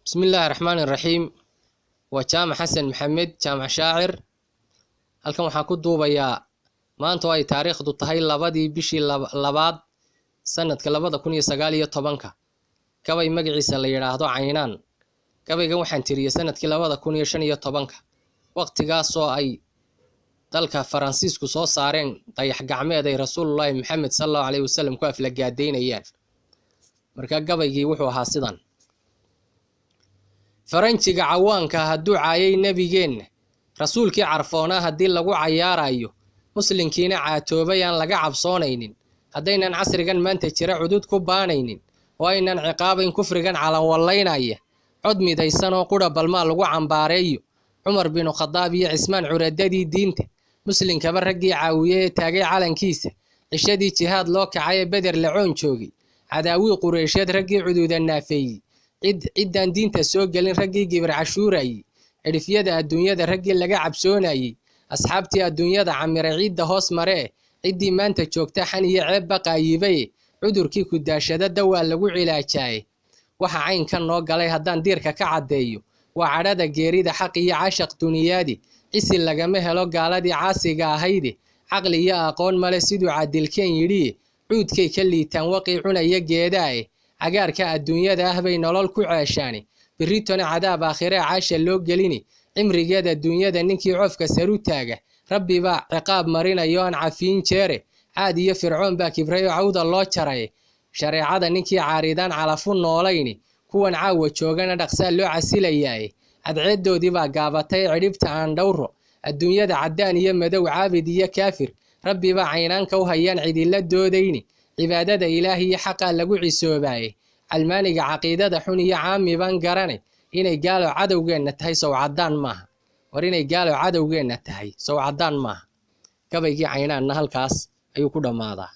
Bismi illaahi raxmaani raxiim. Waa Jaamac Xasan Maxamed, Jaamac Shaacir. Halkan waxaan ku duubayaa maanta oo ay taariikhdu tahay 2dii bishii labaad sanadka 2019-ka, gabay magaciisa la yidhaahdo Caynaan. Gabaygan waxaan tiriyey sanadkii 2015-ka, waqtigaasoo ay dalka Faransiisku soo saareen dayax gacmeed ay Rasuulullaahi Maxamed sala Allahu caleyhi wasalam ku aflagaadaynayaan. Marka gabaygii wuxuu ahaa sidan: Faranjiga cawaanka hadduu caayay nebigeenna, rasuulkii carfoonaa haddii lagu cayaarayo, muslinkiina caatoobay aan laga cabsoonaynin, haddaynan casrigan maanta jira cudud ku baanaynin oo aynan ciqaabayn kufrigan calanwallaynaya, cod midaysan oo qudha balmaa lagu cambaareeyo. Cumar binu Khadaab iyo Cismaan curadadii diinta, muslinkaba raggii caawiye ee taagay calankiisa, cishadii jihaad loo kacay ee Beder lacoon joogay, cadaawii Qureysheed raggii cuduuda naafeeyey, cid ciddaan diinta soo gelin raggii gibir cashuurayey, cidhifyada adduunyada raggii laga cabsoonayey, asxaabtii adduunyada camiray ciidda hoos maree, ciddii maanta joogta xan iyo ceeb baqaayibaye, cudurkii kudaashada dawaa lagu cilaajaaye. Waxa caynkan noo galay haddaan diirka ka caddeeyo, waa cadhada geerida, xaq iyo cashaq duniyaadi. Cisi lagama helo gaaladii caasiga ahayde, caqli iyo aqoon male siduu cadilkeen yidhiye, cuudkay ka liitaan waqii cunaya geedaae, cagaarka adduunyada ah bay nolol ku ceeshaani, birritona cadaab aakhiree caasha loo gelini. Cimrigeed adduunyada ninkii coofka saru taaga, rabbi baa ciqaab marinayo aan cafiin jeere. Caad iyo Fircoon baa kibray oo cawda loo jaray, shareecada ninkii caaridaan calafu noolayni, kuwan caawa joogana dhaqsaa loo casilayaaye. Cadceedoodii baa gaabatay, cidhibta aan dhowro. Adduunyada caddaan iyo madow, caabid iyo kaafir, rabbi baa caynaanka u hayaan cidila doodayni, cibaadada ilaah iyo xaqaa lagu cisoobaaye. Calmaaniga caqiidada xun iyo caami baan garane, inay gaalo cadowgeenna tahay sow caddaan maaha? War inay gaalo cadowgeenna tahay sow caddaan maaha? Gabaygii Caynaanna halkaas ayuu ku dhammaadaa.